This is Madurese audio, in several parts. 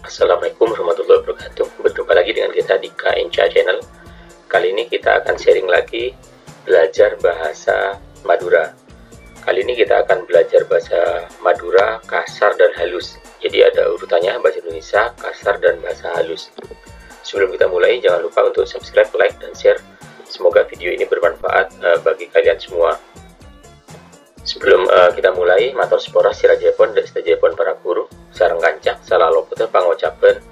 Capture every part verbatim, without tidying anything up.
Assalamualaikum warahmatullahi wabarakatuh. Berjumpa lagi dengan kita di K N C A Channel. Kali ini kita akan sharing lagi belajar bahasa Madura. Kali ini kita akan belajar bahasa Madura kasar dan halus. Jadi ada urutannya, bahasa Indonesia, kasar, dan bahasa halus. Sebelum kita mulai, jangan lupa untuk subscribe, like, dan share. Semoga video ini bermanfaat eh, bagi kalian semua. Sebelum eh, kita mulai, mator sapora sè rajâèpon dâ' sadhâjâèpon para ghuru sareng kanca, sala lopot pangocabhân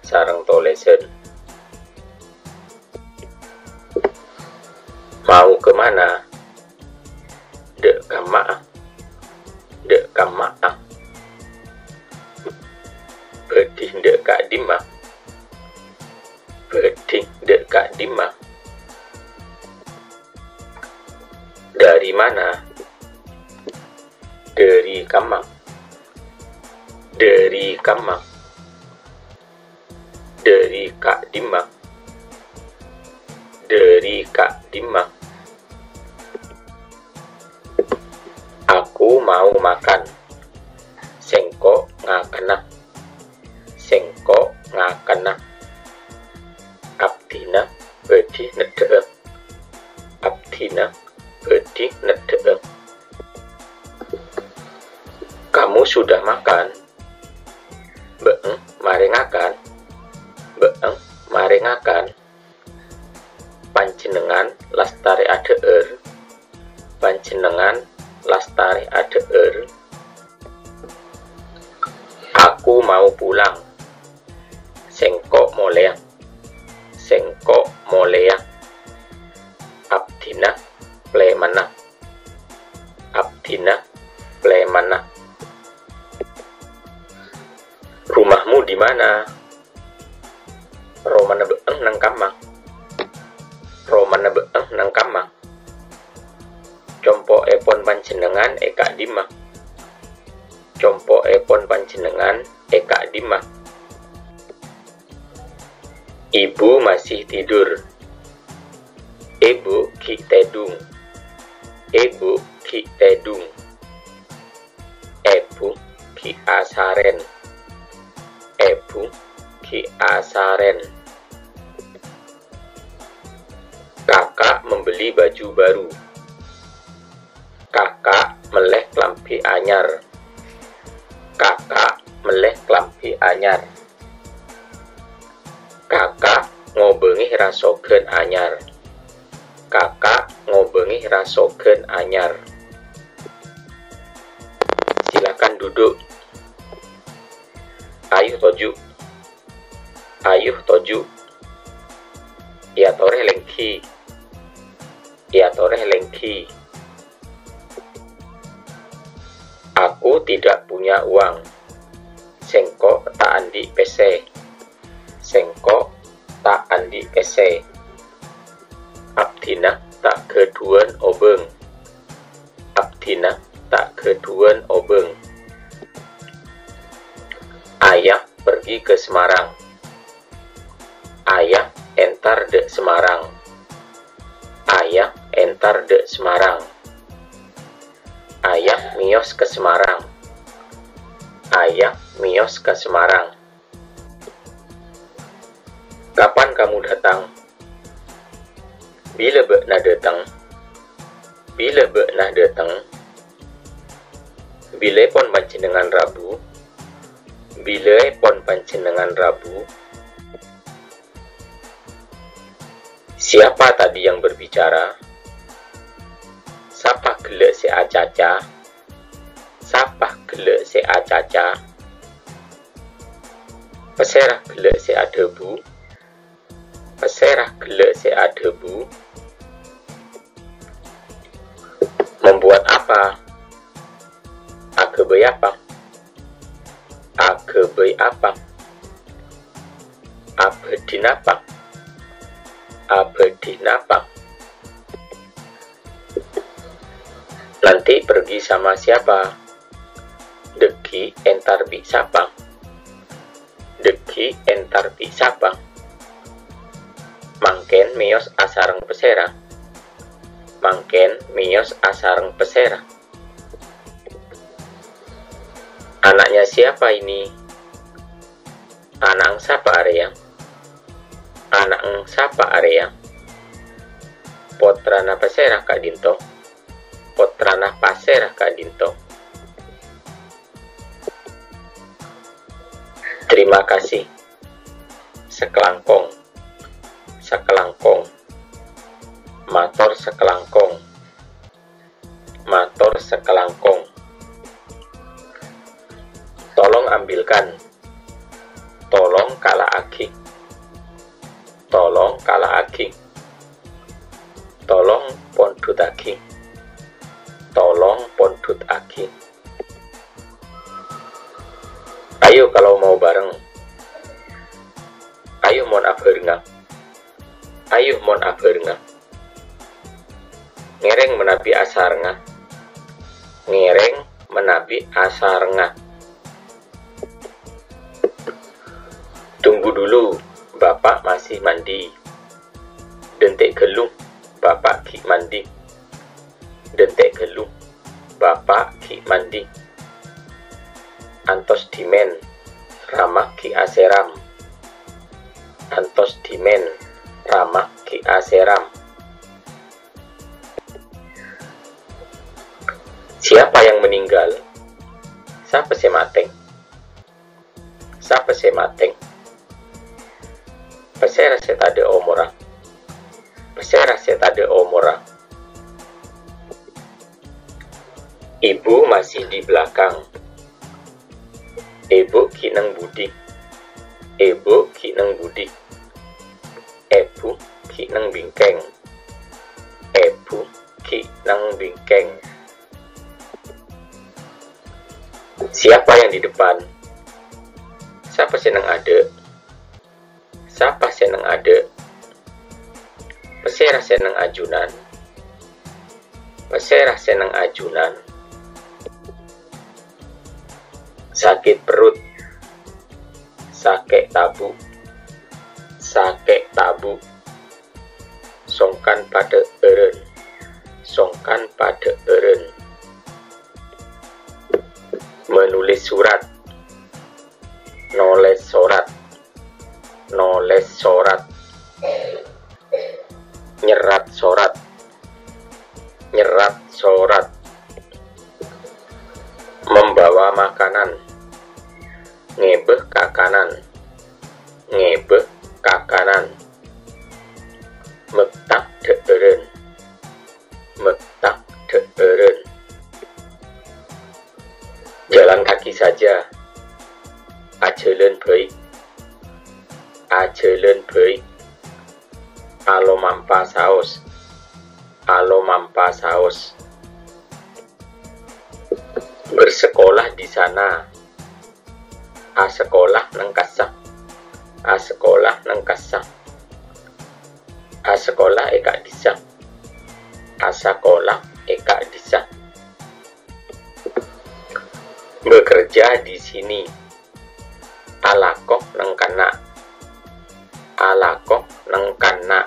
sareng tolèsan. Mau ke mana? Dâ' kamma'a. Dâ' kamma'a. Bâdhi dâ' ka'dimma? Bâdhi dâ' ka'dimma? Dari mana? Dâri kamma. Dâri kamma. Dâri ka'dimma? Dâri ka'dimma? Aku mau makan. Sèngko' ngakanna. Sèngko' ngakanna. Abdhina bâdhi neddhâ'â. Abdhina bâdhi neddhâ'â. Kamu sudah makan? Bâ'eng marè ngakan. Bâ'eng marè ngakan. Panjhennengngan lastarè adhâ'âr. Panjhennengngan lastarè adhâ'âr. Aku mau pulang. Sèngko' molèya. Sèngko' molèya. Abdhina plèmanna. Abdhina plèmanna. Rumahmu di mana? Romana bâ'eng neng kamma. Romana bâ'eng neng kamma. Compo'èpon panjhennengngan è ka'dimma? Compo'èpon panjhennengngan è ka'dimma? Ibu masih tidur. Èbhu ghi' tèdung. Èbhu ghi' tèdung. Èbhu ghi' asarèn. Èbhu ghi' asarèn. Kakak membeli baju baru. Kakak mellè kalambhi anyar. Kakak mellè kalambhi anyar. Kakak ngobângè rasoghân anyar. Kakak ngobângè rasoghân anyar. Silakan duduk. Ayo toju'. Ayo toju'. Èyatorè lèngghi. Èyatorè lèngghi. Aku tidak punya uang. Sèngko' ta' andi' pèssè. Sèngko' ta' andi' pèssè. Abdhina ta' ghâdhuwân obâng. Abdhina ta' ghâdhuwân obâng. Ayah pergi ke Semarang. Ayah entar dâ' Semarang. Ayah entar dâ' Semarang. Ayah miyos ka Semarang. Ayah miyos ka Semarang. Kapan kamu datang? Bilâ bâ'na dâteng? Bilâ bâ'na dâteng? Bilâèpon panjhennengngan rabu? Bilâèpon panjhennengngan rabu? Siapa tadi yang berbicara? Sapa ghellâ' sè acaca? Sapa ghellâ' sè acaca? Pasèra ghellâ' sè adhâbu? Pasèra ghellâ' sè adhâbu? Membuat apa? Aghâbây apa? Aghâbây apa? Abâdhi napa? Abâdhi napa? Nanti pergi sama siapa? Dhâggi' entar bi' sapa? Dhâggi' entar bi' sapa? Mangkèn mèyos asareng pasèra? Mangkèn mèyos asareng pasèra? Anaknya siapa ini? Ana'eng sapa arèya? Ana'eng sapa arèya? Pottrana pasèra ka'dinto? Pottrana pasèra ka'dinto? Terima kasih. Sakalangkong. Sakalangkong. Mator sakalangkong. Mator sakalangkong. Tolong ambilkan. Tolong kala'aghi. Tolong kala'aghi. Tolong pondhuttaghi. Tolong pondhuttaghi. Ayo kalau mau bareng. Ayo mon abhârengnga. Ayo mon abhârengnga. Ngèrèng manabi asarengnga. Ngèrèng manabi asarengnga. Tunggu dulu, Bapak masih mandi. Dântè' ghâllu, Bapak ghi' mandi. Dântè' ghâllu, Bapak ghi' mandi. Antos dhimèn, Rama ghi' asèram. Antos dhimèn, Rama ghi' asèram. Siapa yang meninggal? Sapa sè matè? Sapa sè matè? Pasèra sè tadâ' omorra? Pasèra sè tadâ' omorra? Ibu masih di belakang. Èbhu ghi' neng budi. Èbhu ghi' neng budi. Èbhu ghi' neng bingkèng. Èbhu ghi' neng bingkèng. Siapa yang di depan? Sapa sè neng adâ'? Sapa sè neng adâ'? Pasèra sè neng ajunan? Pasèra sè neng ajunan? Sakit perut. Sakè' tabu'. Sakè' tabu'. Songkan padhâ'ârân. Songkan padhâ'ârân. Menulis surat. Nolès sorat. Nolès sorat. Nyerrat sorat. Nyerrat sorat. Membawa makanan. Ngèbâ kakanan. Ngèbâ kakanan. Metta dhâ'ârân. Metta dhâ'ârân. Jalan kaki saja. Ajhâlân bhâi. Ajhâlân bhâi. Alomampa saos. Alomampa saos. Bersekolah di sana. Asakola neng kassa. Asakola neng kassa. Asakola è ka'dissa'. Asakola è ka'dissa'. Bekerja di sini. Alako neng kanna'. Alako neng kanna'.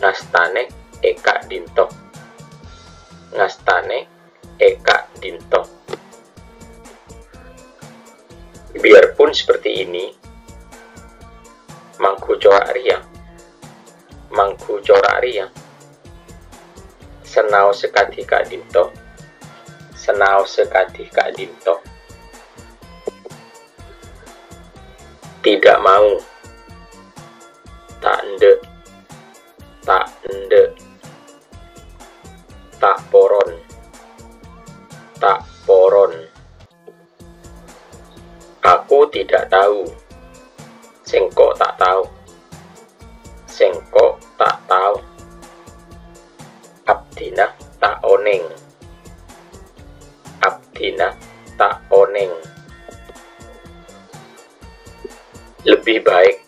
Ngastanè è ka'dinto. Ngastanè è ka'dinto. Biarpun seperti ini, mangghu cora' rèya, mangghu cora' rèya, sanaos sakadhi ka'dinto, sanaos sakadhi ka'dinto. Tidak mau. Ta' endâ'. Ta' endâ'. Ta' poron. Ta' poron. Aku tidak tahu. Sèngko' ta' tao. Sèngko' ta' tao. Abdhina ta' onèng. Abdhina ta' onèng. Lebih baik.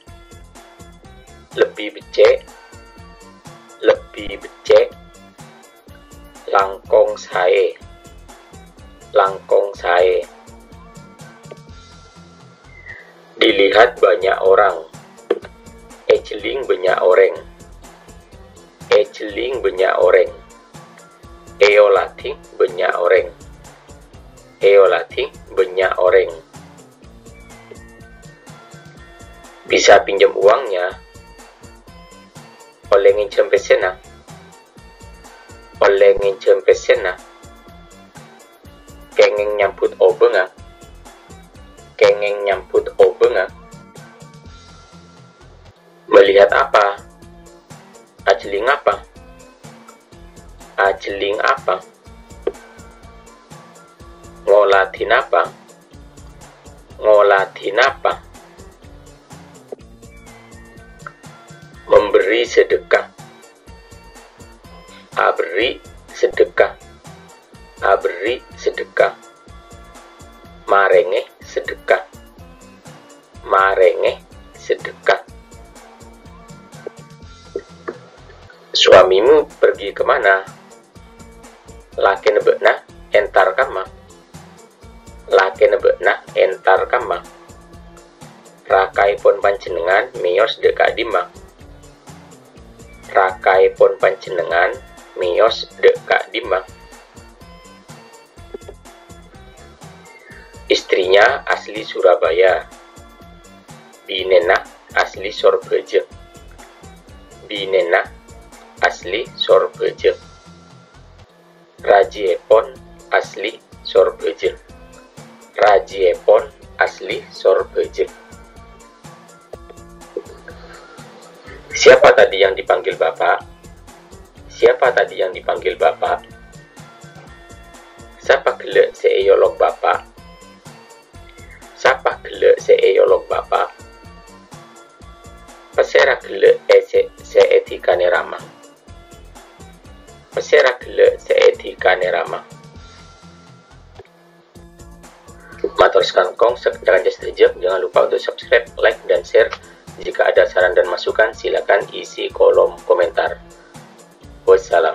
Lebbi beccè'. Lebbi beccè'. Langkong saè. Langkong saè. Dilihat banyak orang. Èjhelling bânnya' orèng. Èjhelling bânnya' orèng. Èoladhi bânnya' orèng. Èoladhi bânnya' orèng. Bisa pinjam uangnya? Ollè ngènjhâm pèssèna? Ollè ngènjhâm pèssèna? Kèngèng nyambut obângnga? Kèngèng nyambut obângnga? Melihat apa? Ajhelling apa? Ajhelling apa? Ngoladhi napa? Ngoladhi napa? Memberi sedekah. Aberri' sedekah. Aberri' sedekah. Marèngè sedekah. Marèngè sedekah. Suamimu pergi ke mana? Lakèna bâ'na entar kamma? Lakèna bâ'na entar kamma? Rakaèpon panjhennengngan mèyos dâ' ka'dimma? Rakaèpon panjhennengngan mèyos dâ' ka'dimma? Istrinya asli Surabaya. Binèna asli Sorbhâjâ. Binèna asli Sorbhâjâ. Rajâèpon asli Sorbhâjâ. Rajâèpon asli Sorbhâjâ. Siapa tadi yang dipanggil Bapak? Siapa tadi yang dipanggil Bapak? Sapa ghellâ' sè èolok Bapak? Sapa ghellâ' sè èolok Bapak? Pasèra ghellâ' è sè, sè èdhikanè Rama? Pasèra ghellâ' sè èdhikanè Rama? Mator sakalangkong, sakanca sadhâjâ, jangan lupa untuk subscribe, like, dan share. Jika ada saran dan masukan, silakan isi kolom komentar. Wassalam.